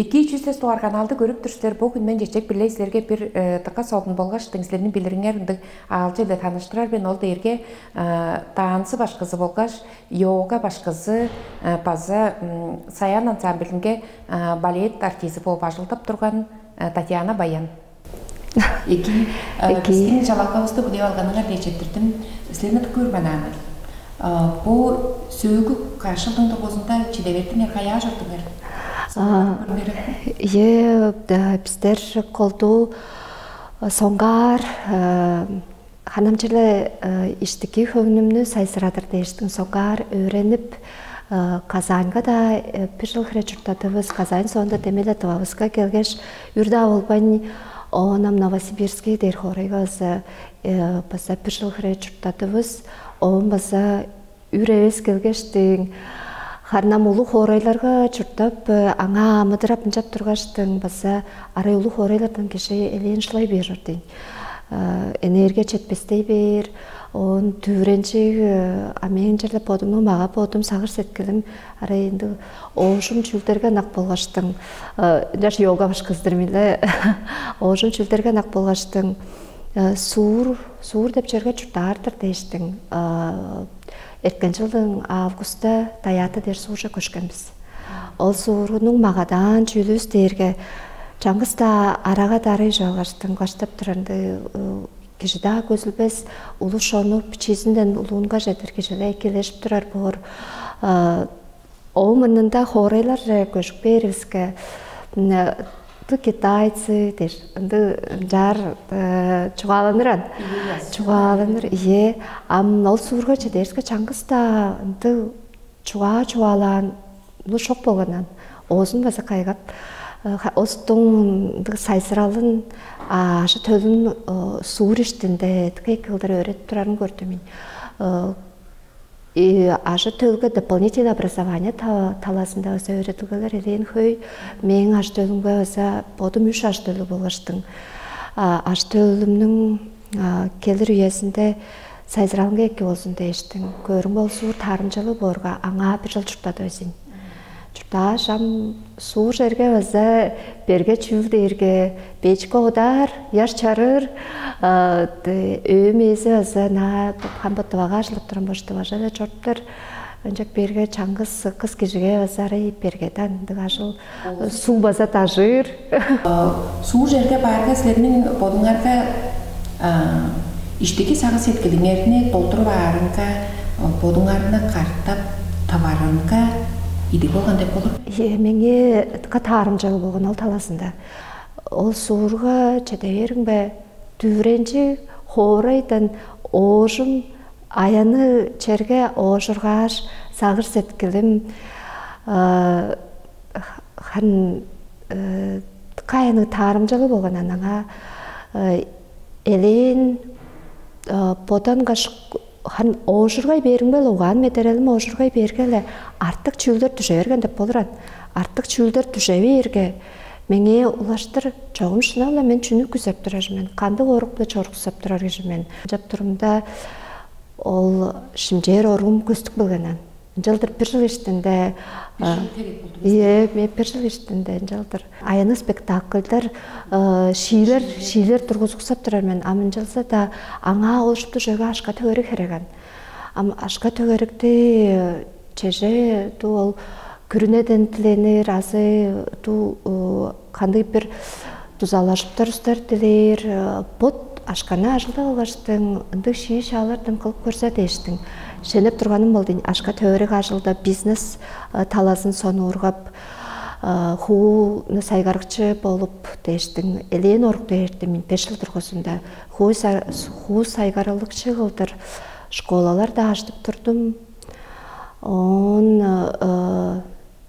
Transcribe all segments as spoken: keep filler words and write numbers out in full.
Эки, чүс эс дугаар каналды көрүп тур силер. Бо хүн мен чечек билей силерге бир дыка солун болгаш силерниң билириңер ындыг аалчы-биле таныштырар мен. Ол дээрге даансы башкызы болгаш йога башкызы, база Саян ансамблинге балет артизи болуп ажылдап турган Татьяна Баян. Эки, биздин жалалгавысты билип алганыңар дээш четтирдим. Силерни дыка көрмөнааны. Бу сөөгү кашылдың тургузунда чиде бердиңер, каяа чордуңар? Көрүңер. Ие, биздер колдуу соңгаар ханамчылы иштики хөңнүмнү сайзырадыр дээштиң соңгаар өөренип, Казаньга-даа бир чыл хире чурттадывыс. Казань соонда демеле Тывавыска келгеш, үрдаа болбайн, оонам Новосибирский дээр хоорайга база база бир чыл хире чурттадывыс. Оон база үр эвес келгештиң, харнам улуг хоорайларга чурттап, аңаа амыдырап ынчап тургаштың, база арай улуг хоорайлардан кижи элээн шылай бээр ордуйн. Энергия четпестей бээр, оон дүүренчиг, а мээң черле бодумнуң мага бодум, сагыш сеткилим арай ындыг оожум чүүлдерге ынак болгаштың, ынчаш йога башкызы-дыр мен-ле. Оожум чүүлдерге ынак болгаштың, суур, суур деп черге чурттаар-дыр дээштиң. Эрткен чылдың августта Даяата дээр суурже көшкен бис. Ол суурунуң магадаан чүүлүвүс дээрге чаңгыс-даа арага-дарый чугаалаштың каштап турарында, кижи-даа көзүлбес, улус шону бичиизинден улуунга чедир кижилер эккележип турар боор. Ооң мурнунда хоорайларже көжүп кээривиске, ындыг китайцы дээш, ындыг ынчаар чугааланыр аан. Чугааланыр, ие. Ам ол суурга чедээриске чаңгыс-даа ындыг чугаа чугаалаан улус чок болганнар. Оозун база кайгап, улустуң ындыг сайзыралын, ажы-төлүн суур иштинде дыка эки кылдыр өөредип турарын көрдүм мен. Ажы-төлге дополнительное образование талазында база өөредилгелер элээн хөй. Мээң ажы-төлүмге база, бодум үш ажы-төлдүг болгаштың, ажы-төлүмнүң келир үезинде сайзыралынга эки болзун дээштиң. Көөрүң болза, суур таарымчалыг боорга, аңаа бир чыл чурттадып эзин. Чурттааш, ам суур черге база берге чүүл дээрге, печка одаар, ыяш чарыыр, өөм ээзи база ынаа хамбы Тывага ажылдап турган болчук, Тываже-ле чоруптар. Ынчап бээрге чаңгыс кыс кижиге база арай берге-даа ындыг ажыл, суг база дажыыр. Суур черге баарга, силерниң бодуңарга иштики сагыш-сеткилиңерни долдуруп аарынга, бодуңарны катап таварынга идиг болган деп болур. Меңээ дыка таарымчалыг болган ол талазында. Ол суурга чеде бээримге, дүвүренчиг хоорайдан оожум аянныг черге оожургааш, сагыш-сеткилим хан кайыны таарымчалыг болган анаңа, элээн бодангаш хан оожургай бээримге-ле, угаан-медерелим оожургай бээрге-ле, артык чүүлдер дүже берген деп болур аан. Артык чүүлдер дүже бээрге, меңээ улаштыр чогум шынап-ла мен чүнү күзеп турар мен, кандыг орук-биле чоруксап турар кижи мен. Ынчап турумда, ол шимчээр оруум көстүп келген аан. Ынчалдыр бир чыл иштинде, ие, мен бир чыл иштинде ынчалдыр аянныг спектакльдар, шиилер, шиилер тургузуксап турар мен. Ам ынчалза-даа аңаа ол шупту чүвеге акша-төгериг херек аан. Ам акша-төгерикти чеже дуу ол күрүнеден диленир азы дуу кандыг бир дузалажыптар устар дилээр, бот акшаны ажылдап алгаштың, ындыг шии-шаалардан кылып көрзе дээштиң. Шенеп турганым болдуң, акша-төгерик ажылда бизнес талазын сонуургап, хууну сайгарыкчы болуп дээштиң, элээн орук дээрди мен беш чыл дургузунда. Хуу сайгарылыкчы кылдыр школалар-даа ажыдып турдум. Оон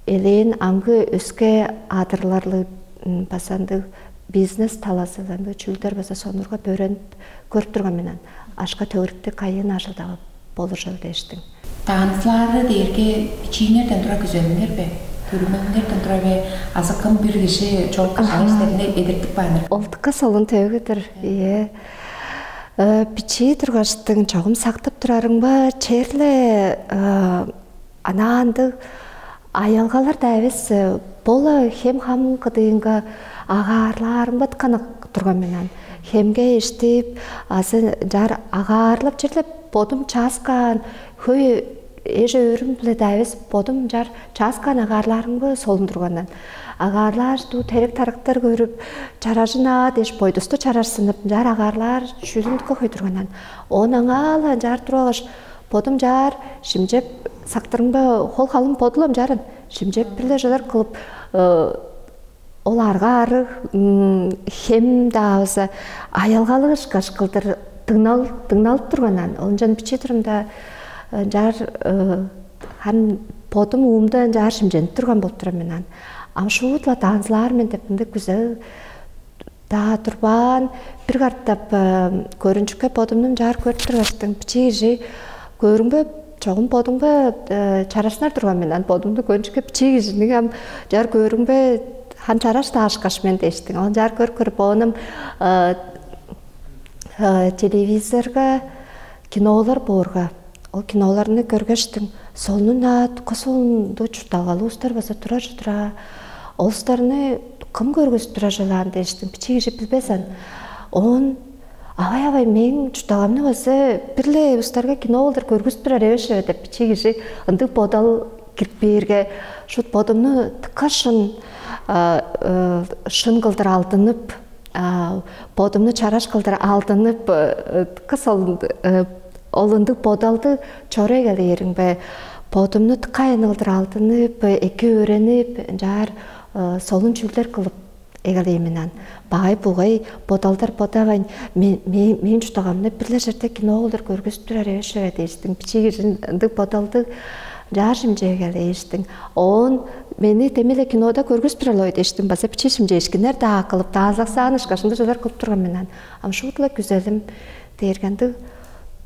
элээн аңгы өске адырларлыг база ындыг бизнес талазы-биле ындыг чүүлдер база сонургап, өөренип көрүп турган мен аан. Акша-төгерикти кайыын ажылдап болур чүвел дээштиң. Танцылаары дээрге бичииңерден тура күзелиңер бе? Төрүмелиңерден тура бе? Азы кым бир кижи чоок кыжааш силерни эдертип кааннар? Ол дыка солун төөгү-дүр. Ие. Бичии тургаштың чогум сактып турарың ба, черле анаа ындыг Аялгалар-даа эвес, э, бола хем-хам кыдыынга агаарлаарымга канак турган мен ан. Хемге эштип, азы ынчаар агаарлап черле бодум чааскаан, хөй эже өөрүм-биле-даа эвес, бодум ынчаар чааскаан агаарлаарымга солун турган ан. Агаарлаар дуу терек-тарыктар көрүп, чаражын аа дээш, бойдусту чарарсынып, ынчаар агаарлаар чүүлүмдүкке хөй турган ан. Оон аңаа-ла ынчаар туруп алгаш, бодум чаар шимчеп сактырымга, хол-халым бодулам чаарын шимчеп, бир-ле чыдар кылып, э, ол арга-арыг, м, хем-даа база аялгалыг ышкаш кылдыр дыңнал-, дыңналып турган ан. Ол ынчан бичии турумда, э, ынчаар, э, хан бодум уумда ынчаар шимченип турган болуп турар мен ан. Ам шуут-ла танцылаар мен деп ындыг күзел даа турбаан, бир катап, э, көрүнчүкке бодумну ынчаар көрүп тургаштың, бичии кижи көрүңбе, чогум бодуңга, э, чарашнар турган мен ан, бодумну көрүнчүкке бичии кижиниң ам ынчаар көрүңбе, хан чараш даашкаш мен дээштиң. Ол ынчаар көрүп көрүп, оонум, э, э, телевизорга кинолар боорга, ол киноларны көргештиң, солунун ат кыс олунду чуртталгалы улустар база турар чыдыра. Ол улустарны кым көргүзүп турар чылаан дээштиң, бичии кижи билбес ан. Оон авай-авай, мээң чуртталгамны база бир-ле улустарга кино кылдыр көргүзүп турар эвес чүве деп, бичии кижи ындыг бодал кирип бээрге, шут бодумну тыка шын, а, э, шын кылдыр алдынып, а, бодумну чараш кылдыр алдынып, э, кыс ол, э, ол ындыг бодалды чоруй эгелээримге, бодумну тыка ынылдыр алдынып, э, эки өөренип, ынчаар, э, солун чүүлдер кылып эгелээн мен ан. Багай-бугай бодалдар бодавайн, мен, мен, мен чуртталгамны бир-ле черде кино кылдыр көргүзүп турар эвес чүве дээштиң. Бичии кижи ындыг бодалды ынчаар шимчеп эгелээштиң. Оон мени демги-ле кинода көргүзүп турар-ла ой дээштиң, база бичии шимчээшкиннер-даа кылып, даазаксаан ышкаш ындыг чүвелер кылып турган мен ан. Ам шуут-ла күзелим дээрге ындыг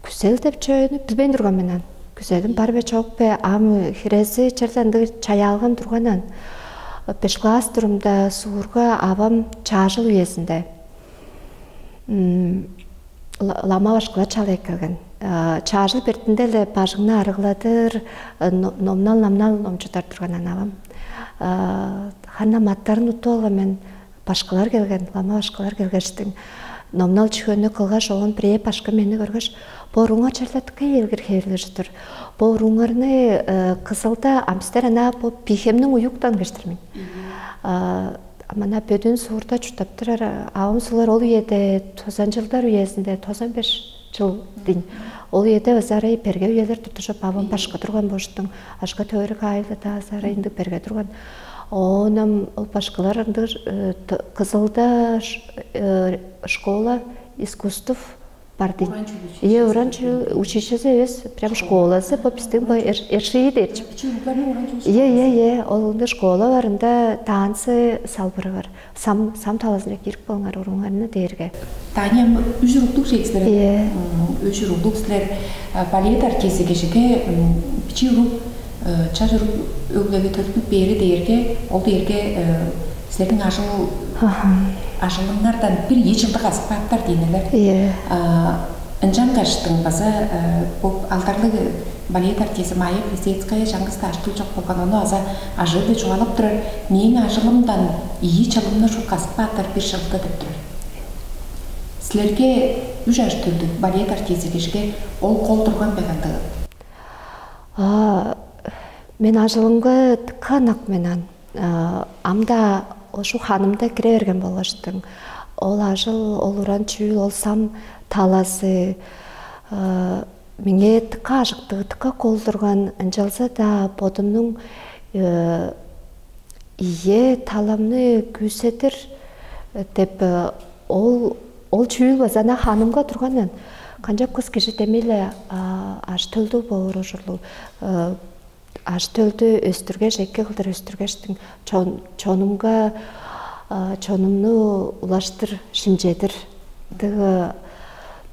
күзел деп чүвени билбейн турган мен ан. Күзелим бар бе, чок бе, ам хирези черле ындыг чаяалгам турган ан. Беш класс турумда суурга авам чаажыл үезинде, м, ла-, лама башкылар чалап эккелген. А, чаажыл бертинде-ле бажыңны арыгладыр, э, но-, номнал-намнал номчудар турган ан авам. А, ханам аттарын уттуп алган мен, башкылар келген, лама башкылар келгештиң. Номнал чүвени кылгаш, оон бирээ башкы мени көргеш: «Бо уруңар черле дыка ээлгир хевирлиг чыдыр. Бо уруңарны, э, Кызылда, ам бистер ынаа бо Бии-Хемниң уюктан кештирмейн. А, мына бөдүүн суурда чурттап турар, а, авам сулар ол үеде, тозан чылдар үезинде, тозан беш чыл дийин. Ол үеде база арай берге үелер тудужуп, авам башкы турган болуштуң, акша-төөрүг аайы-даа база арай ындыг берге турган». Оон ам ол башкылар ындыг, э, т-, Кызылда ш-, э, школа искусств бар дийин. Ийе, уран чүүл училищези эвес, прям школазы, бо бистиң бо эр-, эр шии дээр чүве. Ийе, ийе, ийе, ол ындыг школа бар, ында танцы салбыры бар. Сам, сам талазынче кирип кылыңар уруңарны дээрге. Таня, ам үш уруглуг чек силер. Ийе. М, үш уруглуг силер, а, балет артизи кижиге, м, бичии уруг, э, чаш уруг өглеге төрүттүнүп бээри дээрге, ол дээрге, э, силерниң ажыл, Аха. ажылыңардан бир ийи чылдык азып кааптар дийин эле. Ийе. А, ынчангаштың база, э, бо алдарлыг балет артизи Майя Плисецкая чаңгыс-даа ажы-төл чок болган, ону база ажыы-биле чугаалап турар: «Мээң ажылымдан ийи чылымны шуут азып кааптар, бир чылды», — деп турар. Силерге, үш ажы-төлдүг балет артизи кижиге, ол кол турган бе, кандыгыл? А, мен ажылымга дыка ынак мен ан. А, ам-даа ошол ханымда кире берген болгаштың, ол ажыл, ол уран чүүл, ол сам талазы, а, меңээ дыка ажыктыг, дыка кол турган, ынчалза-даа бодумнуң, э, ийе, таламны күүседир деп, э, ол, ол чүүл база ынаа ханымга турган мен. Канчап кыс кижи демги-ле, а, ажы-төлдүг боор ужурлуг, э, ажы-төлдү өстүргеш, эки кылдыр өстүргештиң, чон-, чонумга, а, чонумну улаштыр шимчедир. Ындыг,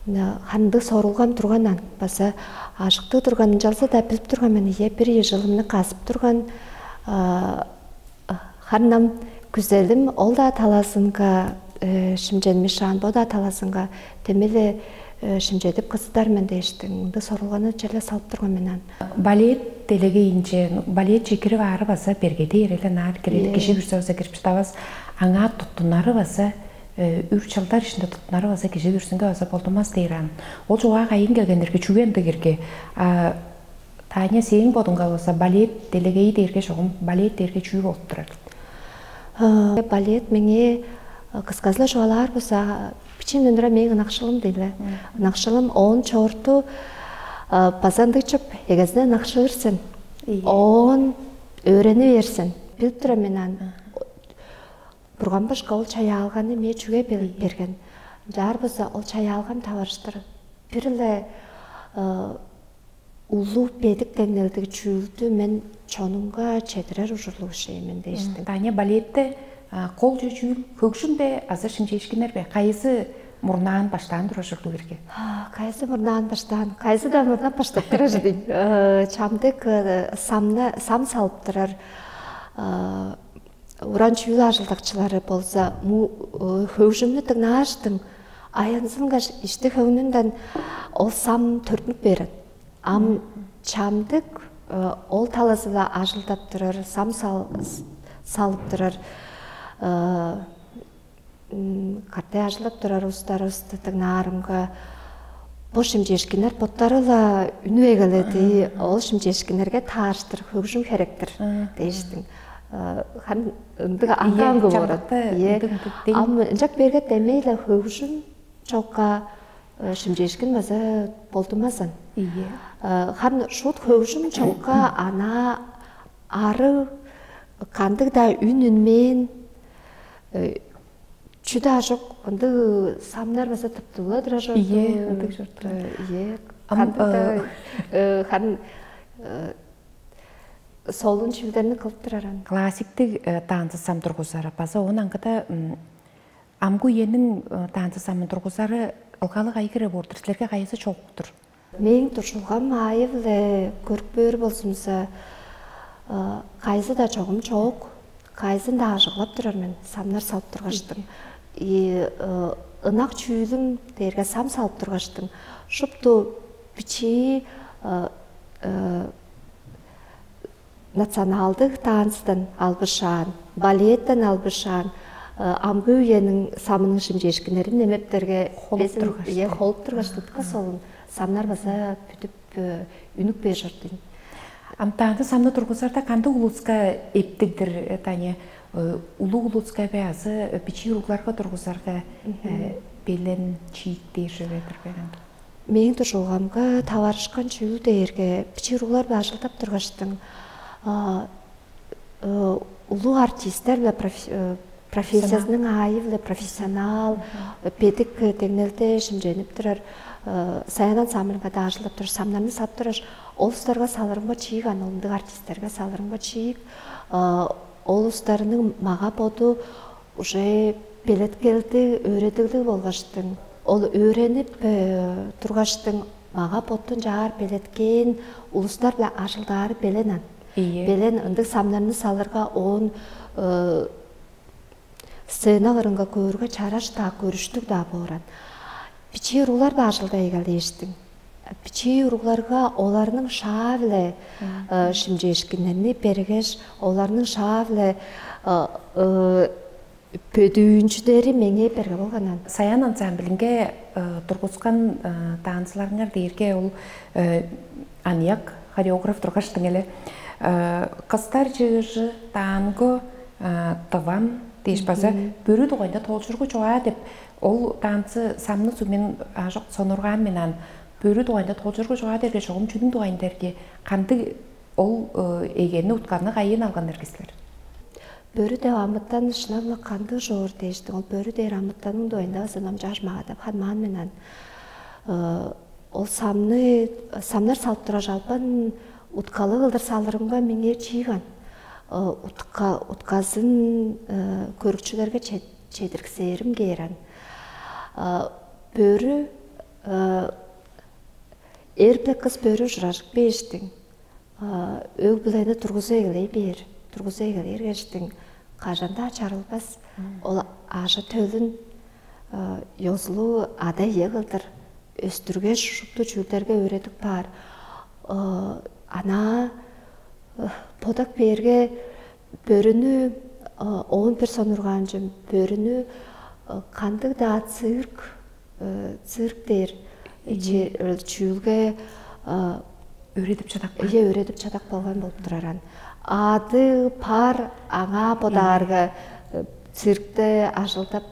э, хандыг сорулгам турган ан. База ажыктыг турган, ынчалза-даа билип турган мен, ийе, бир ийи чылымны казып турган, а, ханам күзелим ол-даа талазынга, э, шимченмишаан, бо-даа талазынга демги-ле, э, шимчедип кызыдар мен дээштиң, ындыг сорулганы черле салып турган мен ан. Балет Делегейинче балет чекирип аары база берге дээр эле, наар кирер. Кижи бүрсү база кирип чыдавас. Аңаа туттунары база үр чылдар ишинде туттунары база кижи бүрсүнге база болдумас дээр ан. Ол чугаа кайын келгендерге чүге ындыг ирге? Таня, сээң бодуңга болза балет делегейи дээрге чогум балет дээрге чүү болуп турар? Балет меңээ кысказыла чугаалаар болза, бичиимден тура мээң ынакшылым дейле. Ынакшылым оон чоорту база ындыг чоп, эгезинен ынакшыыр сен. Оон өөрени бээр сен. Билип турам мен аны. Бурган башка ол чаяалганы мээ чүге берген? Ынчаар болза ол чаяалгам таварыштыр бир-ле улуу бедик деңнелдиг чүүлдү мен чонунга чедирер ужурлуг ушей мен дээштиң. Таня, балетте кол чү чүүл хөгжүн бе азы шимчээшкиннер бе? Кайызы мурнаан баштаан турар ужурлуг ирге? Кайызы мурнаан баштаан, кайызы-даа мурнап баштап турар ужурлуг. Чамдык самна сам салып турар уран чүүл ажылдакчылары болза хөгжүмнү дыңнааштың, аянзынгаш ишти хөңнүнден ол сам төрүтүнүп берет. Ам чамдык ол талазы-ла ажылдап турар, сам салып турар, катай ажылдап турар устарывысты дыңнаарымга, бо шимчээшкиннер боттары-ла үнүп эгеледи, ол шимчээшкиннерге таарыштыр хөгжүм херектир дээштиң. Харын ындыг аңгаан кылып орат. Ам ынчак берге демей-ле хөгжүм чокка шимчээшкин база болдумазан. Харын шуут хөгжүм чокка ана ары кандыг-даа үн үнмээн чүдаа чок, ындыг самнар база тыптыгыла турар чорду. Ийе, ындыг чорду. Ийе. Ам кандыг-даа харын солун чүүлдерни кылып турар ан. Классиктик танцы сам тургузары база оон аңгыда амгы үениң танцы самын тургузары ылгалыг айгыра боор-дур. Силерге кайызы чогуктур? Мээң дуржулгам аайы-биле көрүп көөр болзумза, кайызы-даа чогум чоок, кайызын-даа ажыглап турар мен, самнар салып тургаштың. И ынак чүүлүм дээрге сам салып тургаштың. Шупту бичии националдыг танцтан албышаан, балеттен албышаан, амгы үениң самының шимчээшкиннерин немептерге холуп тургаш, ие, холуп тургаш тутка солун самнар база бүтүп үнүк бээр чордуйн. Ам танцы самны тургузарда кандыг улуска эптигдир, Таня? Улуг улуска бе азы бичии уругларга тургузарга белен чиик дээр чүве-дир бе? Мээң дужулгамга таварышкан чүүл дээрге бичии уруглар-биле ажылдап тургаштың улуг артисттер-биле профессиязының аайы-биле профессионал бедик деңнелде шимченип турар саян ансамблинга-даа ажылдап турар самнарны сап турар ол устарга салырымга чиик аны ындыг артисттерге салырымга чиик ол устарының мага боду уже белеткелдиг өөредиглиг болгаштың ол өөренип тургаштың мага боттун чаар белеткээн улустар-биле ажылдаары белен ан. Белен ындыг самнарны салырга оон сцена кырынга көөрге чараш-даа көрүштүг-даа бооран. Бичии уруглар-биле ажылдай эгелдээштиң. Бичии уругларга оларның шаа-биле шимчээшкиннерни бергеш, оларның шаа-биле бөдүүнчүдери меңээ берге болганан. Саян ансамблинге тургускан танцыларыңар дээрге ол аныяк хореограф тургаштың эле кыстар чыыжы, танго, тывам дээш база бүрү дугайында тоолчургу чугаа деп ол танцы самны сумен ажык сонургаан мен ан бүрү дугайында тоолчургу чугаа дерге чогум чүнүң дугайында эрге кандыг ол эгени утканы кайын алган эргислер? Бөрү деп амытан шынап-ла кандыг чоор дээштиң. Ол бөрү дээр амытанның дугайында база номчааш магадап ханмаан мен ан. Ол самны самнар салып турар албан уткалыг кылдыр салырымга меңээ чииган. Утка утказын көрүкчүлерге чедириксээрим кээр ан. Бөрү эр биле кыс бөрү ужуражык бээштиң. Өг-бүлени тургуза эгелей бээр, тургуза эгелээр кештиң кажан-даа чарылбас. Ол ажы-төлүн ёзулуу ада-ие кылдыр өстүргеш, шупту чүүлдерге өөредип каар. Анаа Бодак бээрге, бөрүнү, оон бир сонургаанчым, бөрүнү кандыг-даа цирк, цирк дээр чүүлге Өөредип чадак. Ие өөредип чадак болган болуп тураран. Ады пар аңаа бодаарга, циркте ажылдап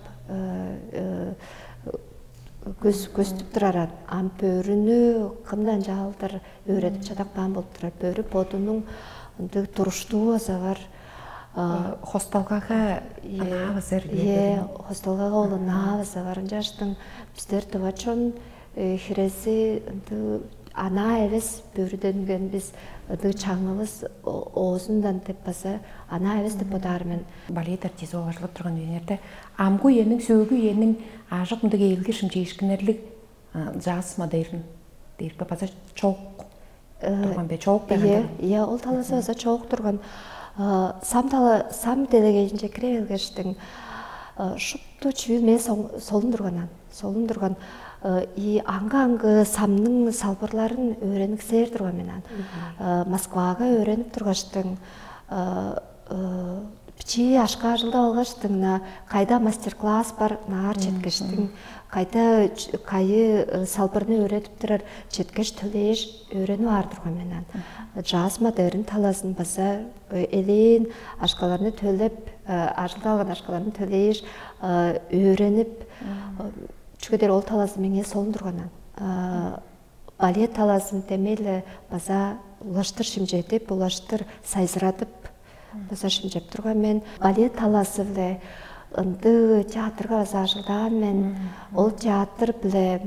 көстүп тураран. Ам бөрүнү кымдан чаалдыр өөредип чадак баан болуп турар. Бөрү бодунуң ындыг туруштуу база бар. Хосталгага ынаа базар. Ие, хосталгага ол ынаа база бар. Ынчаштың бистер дывачон хирези ындыг анаа эвес бөрүденген бис ындыг чаңывыс оозундан деп база анаа эвес деп бодаар мен. Балет артизи болуп ажылдап турган үеңерде амгы үениң, сөөлгү үениң аажок мындыг ээлги шимчээшкиннерлиг джаз модерн дээрге база чок турган бе? Чок Ие, деген. Ие, ол талазы база чок турган. Сам тала сам делегейинче кире келгештиң шупту чүүл мен солун турганан. Солун турган и аңгы-аңгы самның салбырларын өөрениксээр турган мен ан. Москвага өөренип тургаштың бичии ашка ажылдап алгаштыңна кайда мастер-класс бар наар четкештиң, кайда кайы салбырны өөредип турар четкеш төлээш өөренип аар турган мен ан. Джаз модерн талазын база элээн ашкаларны төлеп, ажылдап алган ашкаларны төлээш өөренип, чүге дээр ол талазы меңээ солун турганан. Балет талазын демей-ле база улаштыр шимчедип, улаштыр сайзырадып база шимчеп турган мен. Балет талазы-биле ындыг театрга база ажылдаан мен. Ол театр-биле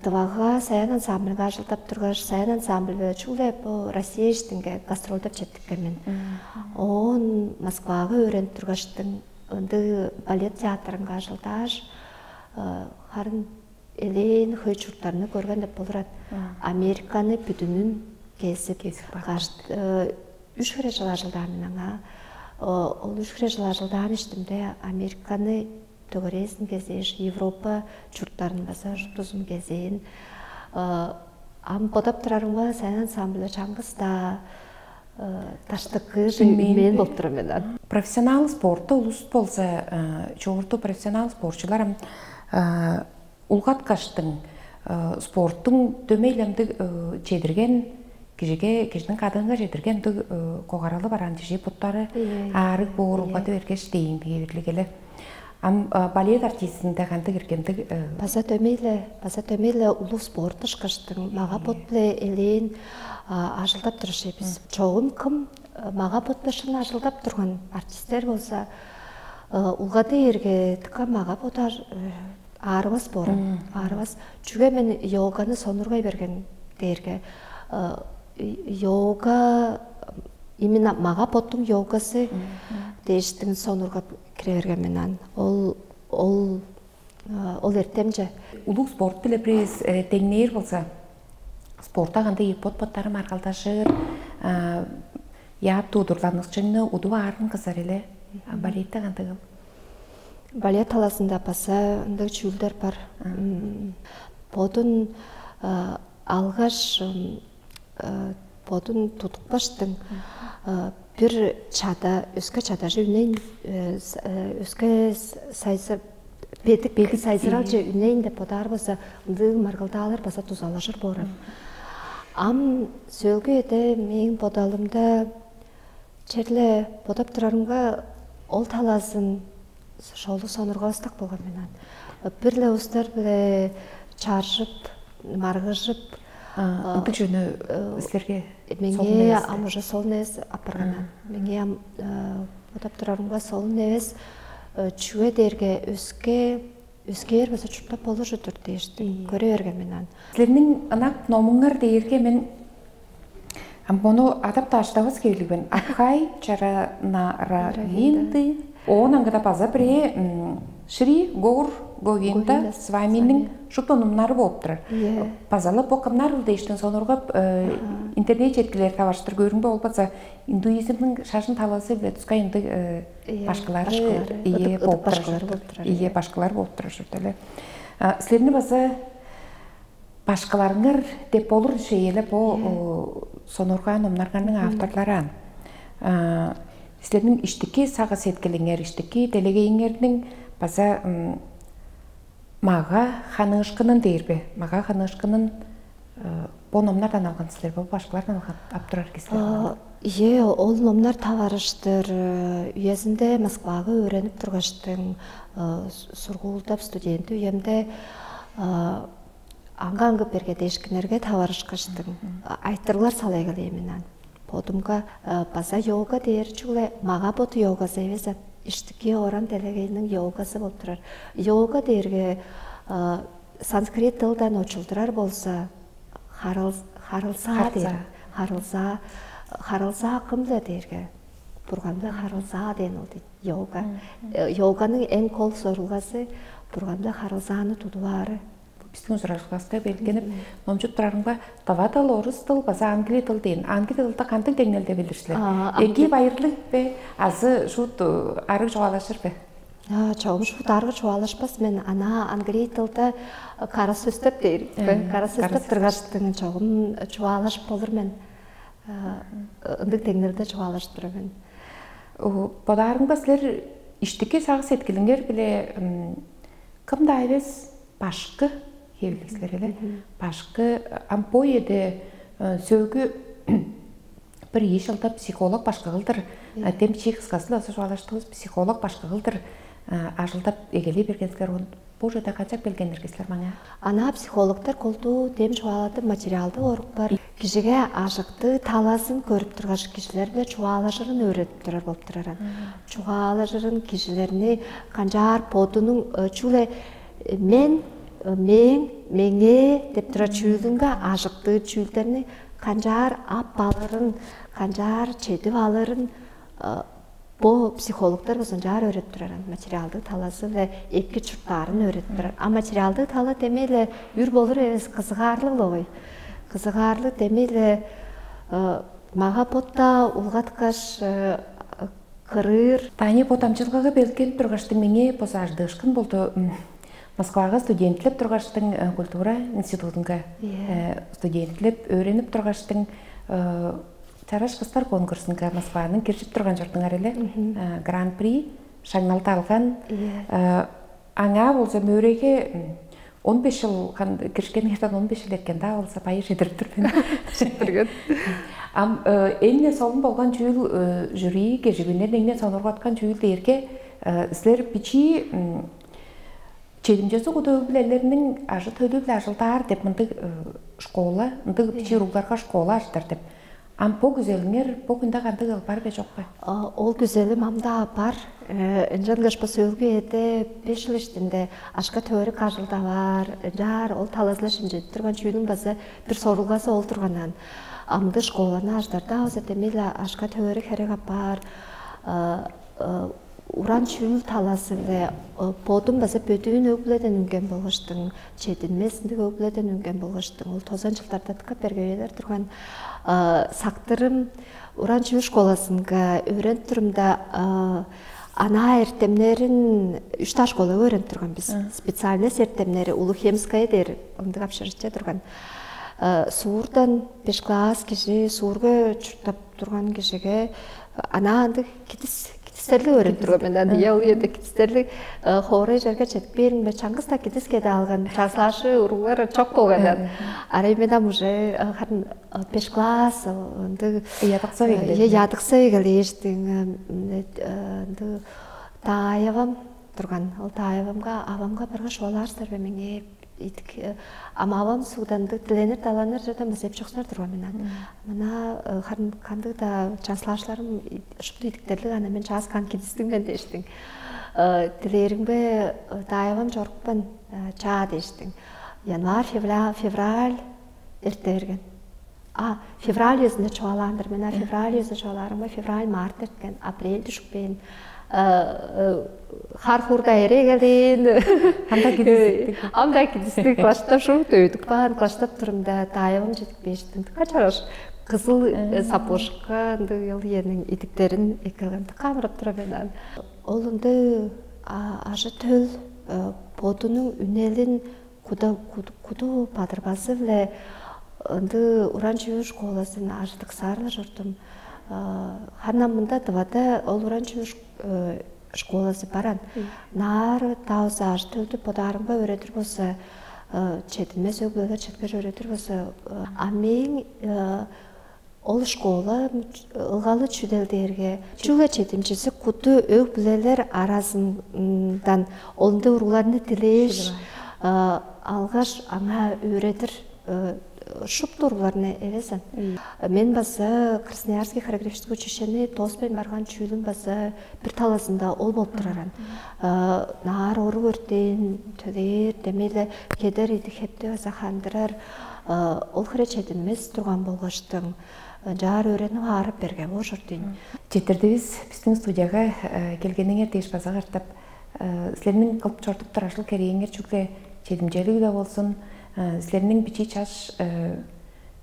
Тывага Саян ансамбльга ажылдап тургаш, Саян ансамбль-биле чүгле бу Россия иштинге гастролдап четтиккен мен. Оон Москвага өөренип тургаштың ындыг балет театрынга ажылдааш, харын элээн хөй чурттарны көрген деп болурат. Американы бүдүнүн кезип, кашт үш хире жыл ажылдаан мен аңаа. Ол үш хире жыл ажылдаан иштимде Американы дөгерээзин кезээш, Европа чурттарын база шуптузун кезээн. Ам бодап турарымга Саян ансамбль чаңгыс-даа даштыкы мен болуп турар мен. Профессионал спортта улус болза, чогурту профессионал спортчулар ам улгаткаштың спорттуң дөмей-ле ындыг чедирген кижиге, кижиниң кадыынга чедирген ындыг когаралы бараан чижээ буттары аарыг боор улгады бергеш дээн биевирлиг эле. Ам балет артистинде кандыг иргендиг? База дөмей-ле, база дөмей-ле улуг спорт ышкаштың мага бот-биле элээн ажылдап турушей бис. Чогум кым мага бот-биле шын ажылдап турган артисттер болза, улгады эрге тыка мага бодар аарывас боор. Аарывас. Чүге мен йоганы сонургай берген дээрге йога именно мага боттуң йогасы дээштиң сонургап кире берген мен ан. Ол ол ол эртемче. Улуг спорт биле бирээс деңнээр болза, спортта кандай бот боттары маргалдашыр, яап туудурланыкчыңны удуп аарын кызар эле. Балетте кандыгыл? Балет талаасында база ындыг чүүлдер бар. Бодун алгаш бодун тудупкаштың бир чада өске чадажы үнейн өске сайзы бедик бедик сайзыралче үнейн деп бодаар болза, ындыг маргылдаалар база дузалажыр боорар. Ам сөөлгү эде мээң бодалымда черле бодап турарымга ол талаазын шоолу сонургавыстак болган мен ан. Бир-ле устар биле чаржып, маргыжып, ындыг жөнү силерге меңээ ам уже солун эвес апарган ан. Меңээ ам бодап турарымга солун эвес. Чүге дээрге өске өскээр база чурттап болур чудур дээштим. Көре берген мен ан. Силерниң ынак номуңар дээрге мен ам мону адап дааштавас кевилигбен. Абхай чаранаравинды. Оон аңгыда база бирээ Шри Гор Говинда Сваминиң шупту номнары болуп турар. База-ла бо кымнар ыл дээштин сонургап интернет четкилер таваштыр көрүңбе ол база индуизмдин шажын талазы биле тускай ындыг башкылары ие болуп турар. Ие башкылар болуп турар чурда эле. Силерни база Башкыларыңар деп болур шееле бо сонургаан номнарыңарның авторлары ан. Силерниң иштики сагы сеткилиңер, иштики делегейиңерниң база мага ханыышкынын дээр бе? Мага ханыышкынын бо номнардан алган силер бе? Башкалардан алган ап турар кисилер. Е, ол номнар таварыштыр үезинде Москвага өөренип тургаштың, сургуулдап студент үемде аңгы-аңгы бергедээшкиннерге таварышкаштың, айтырыглар салай келеймин ан. Бодумга база йога дээр чүгле мага боду йогазы эвес ан. Иштики оран делегейниң йогазы болуп турар. Йога дээрге санскрит дылдан очулдурар болза, харылзаа дээр. Харылзаа. Харылзаа кым-даа дээрге, Бурган-биле харылзаа дээн ол дейт. Йога. Йоганың эң кол сорулгазы Бурган-биле харылзааны тудуп аары. Биздин ужуражылгаска белгенип номчуп турарымга, давадал орус дыл база англи дыл дейн. Англи дылда кандыг деңнелде билир силер? Эки байырлыг бе азы шут арыг чугаалашыр бе? Чогум шут арыг чугаалашпас мен. Ана англи дылда кара сөстеп дээр. Кара сөстеп тургаштың чогум чугаалашып болур мен. Ындыг деңнелде чугаалашып тур мен. Бодаарыңда силер иштики сагыш сеткилиңер биле кым-даа эвес башкы хевилиг силер эле. Башкы ампоеде сөөгү бир ийи жылда психолог башкы кылдыр, тем чии кыскасы-ла чугаалаштывыс, психолог башкы кылдыр ажылдап эгелей берген силер. Бо ужада качак белгеннерге силер маңаа? Ана психологтар колдуу дем чугаалады материалды орук бар. Кижиге ажыкты талазын көрүп тургаш, кижилерге чугаалажырын өөредип турар болуп турар. Чугаалажырын кижилерни канчаар бодунуң чүгле мен, мээң, меңээ деп турар чүүлүнге ажыкты чүүлдерни канчаар ап алырын, канчаар чедип алырын бо психологтар база ынчаар өөредип турар, материалдык талазы-биле эки чурттаарын өөредип турар. А материалдык тала демей-ле үр болур эвес, кызыгаарлыг-ла ой. Кызыгаарлыг демей-ле мага ботта улгаткаш кырыыр. Тани бо дамчылгага белгенип тургаштың меңээ база ажыдыышкын болду. Москвага студентлеп тургаштың культура институтунга студентлеп өөренип тургаштың чараш кыстар конкурсунга Москваның киржип турган чордуңар эле. Гран-при шаңналды алган. Аңаа болза мөреге он беш жыл киришкениңерден он беш жыл эрткен да болза байы чедирип тур мен. Четтирген. Ам эң не солун болган чүүл, жюри кежигинен эң не сонургаткан чүүл дээрге силер бичии чедимче сугуду билелерниң ажы төлү биле ажылдаар деп мындыг школа, ындыг бичии уругларга школа ажыдар деп. Ам бо күзелиңер бо хүнде кандыг ыл бар бе, чок бе? Ол күзелим амдаа бар. Ынчангаш бо сөөлгү эде беш жыл иштинде ашка төөрүк ажылдаваар, ынчаар ол талазылар шимчедип турган чүүнүң база бир сорулгазы ол турганан. Амды школаны аждарда база демей-ла ашка төөрүк херек апаар. Уран чүүл талазы-биле бодум база бөдүүн өг-бүледен үнген болгаштың, чединмес ындыг өг-бүледен үнген болгаштың, ол тозан чылдарда дыка берге үелер турган сактырым уран чүүл школасынга өөренип турумда, анаа эртемнерин үш даш школага өөренип турган бис. Специальность эртемнери Улуг-Хемская дээр ындыг общежитие турган. Суурдан беш класс кижи суурга чурттап турган кижиге анаа ындыг кидис кидистерлиг өөренип турган мен. Анда ол үеде кидистерлиг хоорай черге чедип бээримге чаңгыс-даа кидис кеде алган часлаашы уруглар чок болган. Арай мен ам уже харын беш класс ындыг ядыксап эгелээштиң, ындыг даайавам турган. Ол даайавамга, авамга баргаш, олаар силер бе меңээ идик амавам сугданды тиленир даланыр жерден база эпчоксунар турган мен ан. Мына харын кандыг-даа часлаашларым шупту идиктерлиг ана мен чааскаан кидистиң мен дээштиң. Тилээримге даайавам чорупкан чаа дээштиң. Январь, февраль, февраль эрте берген. А февраль үезинде чугаалаан-дыр мен. А февраль үезинде чугаалаарымга февраль, март эрткен, апрель дүшүкпээн. Хар хурда эре келдин. Анда кидистик. Анда кидистик класстап шуут өйдүк баан класстап турумда даайым чедип бештим. Качараш кызыл сапожка ынды ел иенин идиктерин экелген камырап тура мен. Ол ынды ажы төл бодунуң үнелин Куда куду бадырбазы-биле ынды уран чүүл школазын ажыдыксаар-ла чордум. Ханна мында Тывада ол уран чүүл школазы баран. Наар тауза ажы-төлдү бодаарымга өөредир болза, чединмес өг-бүлелер четпер өөредир болза, а мээң ол школа ылгалы чүдел дээрге чүгле чедимчизи куду өг-бүлелер аразындан олунда уругларны дилээш, алгаш аңаа өөредир шупту уругларны эвезен. Мен база Красноярский хореографический училищени доспайн барган чүүлүм база бир талазында ол болуп тураран. Наар орук өртээн төлээр, демейле кедер идик хепти база хандырар, ол хире чединмес турган болгаштың, ынчаар өөренип аарып берге боор чордуйн. Четтирдивис биздин студияга келгениңер дээш база катап. Силерниң кылып чорудуптар ажыл керээңер чүгле чедимчелиг-ле болзун, силерниң бичии чаш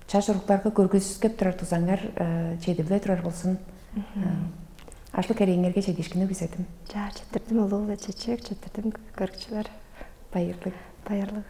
чаш уруктарга көргүзүскеп турар дузаңар чедип-ле турар болзун. Ажыл керээңерге чедиишкинни күзедим. Чаа, четтирдим улуу-ла чечек, четтирдим көрүкчүлөр. Байырлыг. Байырлыг.